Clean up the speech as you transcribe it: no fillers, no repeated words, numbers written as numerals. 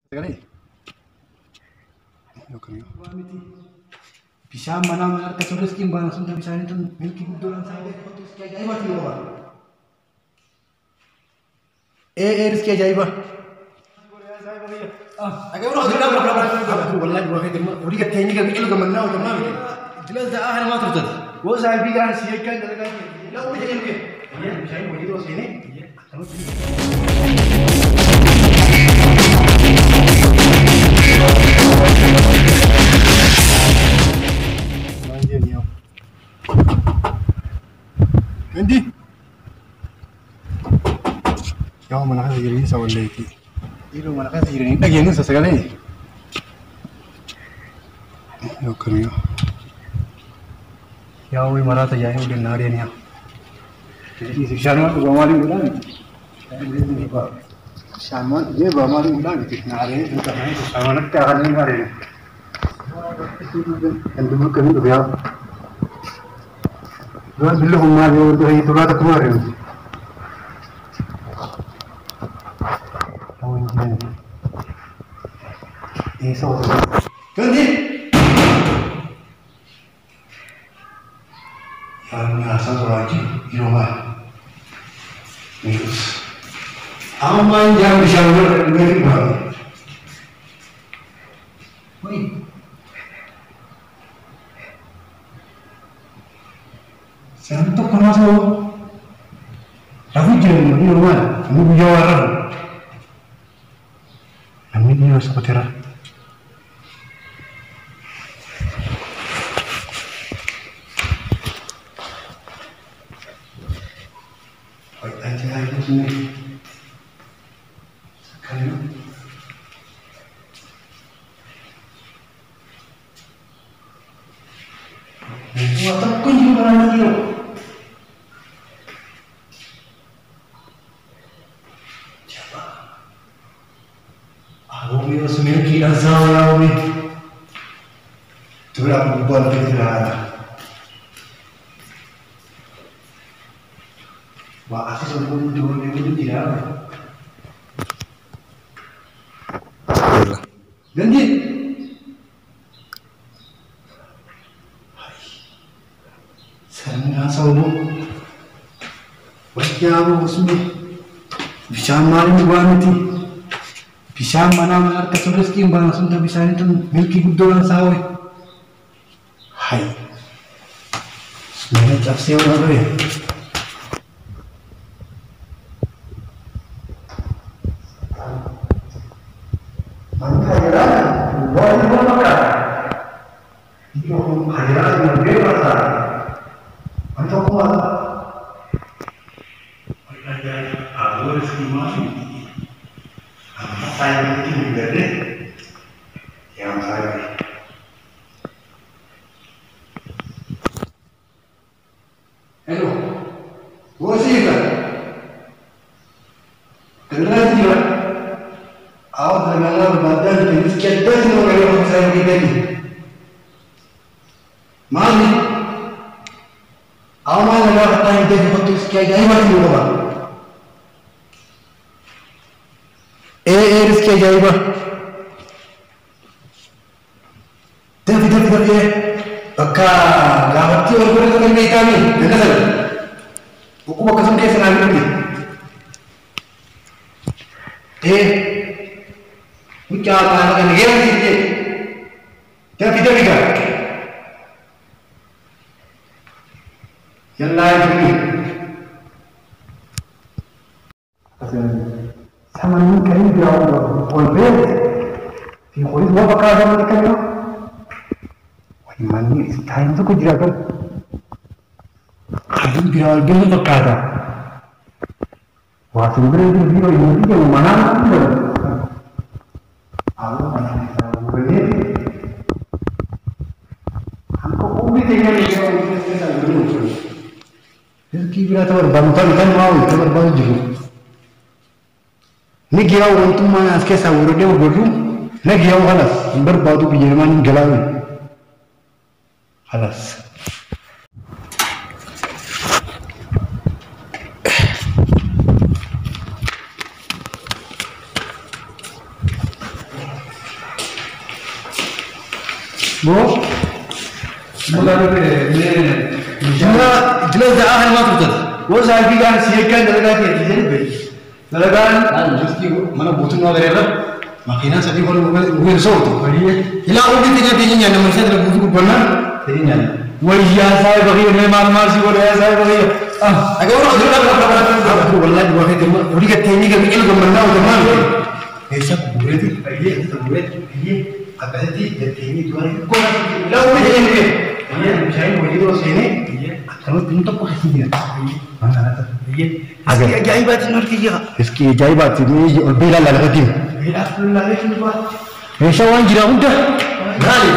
Sagalee. Bishaan manaa mana harka sun riskiin baana sun bishaanii tun milkii guddoodhaan saayilee kottu riskii ajaa'ibaati yoo qaba. Ee ee riskii ajaa'iba. Horii gatteenyi gabi elu gammannaa hojjannaa miti. Jilas da'aa kana maa turtati. Woo saayibii gaan si eeggan dalagaa kee. Laa uumii jedhee dhuge. Bishaan hojii doo seenee. Gandi. Yaa mana keessa jiranii isa walleetti. Dhiirri mana keessa jiranii dhageenyu isa sagalee. Yookaan yoo. Yaa wayii maraata yaa'ee waliin naa deeniyaa. Bishaan waan dhugaa maaliin godhaa miti. Bishaan waan dhugee baa maaliin godhaa miti. Naaree bishaan waan akka haadha naaree. Kan dubbii akkamii dhufe yaa. Dua dulu humna dia untuk itu lah tak keluar ini. Tahu ini. Eh, so. Ganti. Ya, ni asal lagi di rumah. Terus. Aman jangan bisa beri bang. Woi. Santo kanaso rafu jiran ni normal namni guyyaa waan rafu namni dhiiroo soqoteera. Waa tokko hin jiru banaan dhiiroo. Ganti. Sarni haasa'u wayyaa usme bishaan maaliin dhugaa miti. Bishaan manaa mana harka sun riskiin baana sun bishaanii tun milkii guddoodhaan saawwe. Hai. Mana cabsee waan dhufe. Hello. Wasiqa. Dalagaa Aw dalagaa barbaadan riskii addaati nama garee isaa hin beekani. Maali? Aw maal nagaa fattaa hin beeku kottu riskii ajaa'ibaati nu qaba. Ee ee riskii ajaa'iba. Dafi dafi dafi bakka gaafattii ol godhatu kan beekami ganda sana. Dhukkuba akkasuma keessa naa jirti. Ee mucaa qaama kan geeran sitti. Dafi dafi gaa. Yallaa jirti. Samanni kan biraa ol beeku fi kunis waa bakka zaman kan Manni istaayin tokko jira kan Kanin biraa ol beeku fakkaata. Waa sun bira jiru biiroo yoo jedhamu manaan kun jedhamu. Haaloo manaan isaa hubatee hanqa umrii ta'e yeroo keessaa jiru jechuudha. Riskii biraa ta'uu barbaadu ta'u kan waa walitti barbaadu jiru. Ni giyaa wantummaa as keessaa warra godhu na giyaa kanas hin barbaadu biyya namaa hin galaawe. خلاص. Boo. Jila ja'aa kan maa turtan. Woo saayifii gaan si eeggan dalagaa keetii jedhu beeku. Dalagaan mana guutummaa gareerra makiinaa sadii ol mukkeen soowtu. Ilaa ogeetti nyaatee nyaanna mana isaa guutuu gubbannaan sadii nyaanna. Wayyaa saayiba kiyya mee maal maal si godha yaa saayiba kiyya. Dhagaa warra hojii dhaa wallahi dhugaa keetti amma horii gattee inni gami qilu gammannaa hojii maal meeshaa gurgureeti gurgureeti akkasitti gatteenii du'aa gola ilaa ogeetti nyaanna bishaan hojii dura seenee akkanumatti inni tokko keessa jira. Iski ajaa'ibaati nu harki jira. Iski ajaa'ibaati ol beelaa lafa deemu. Meeshaa waan jira hunda maali?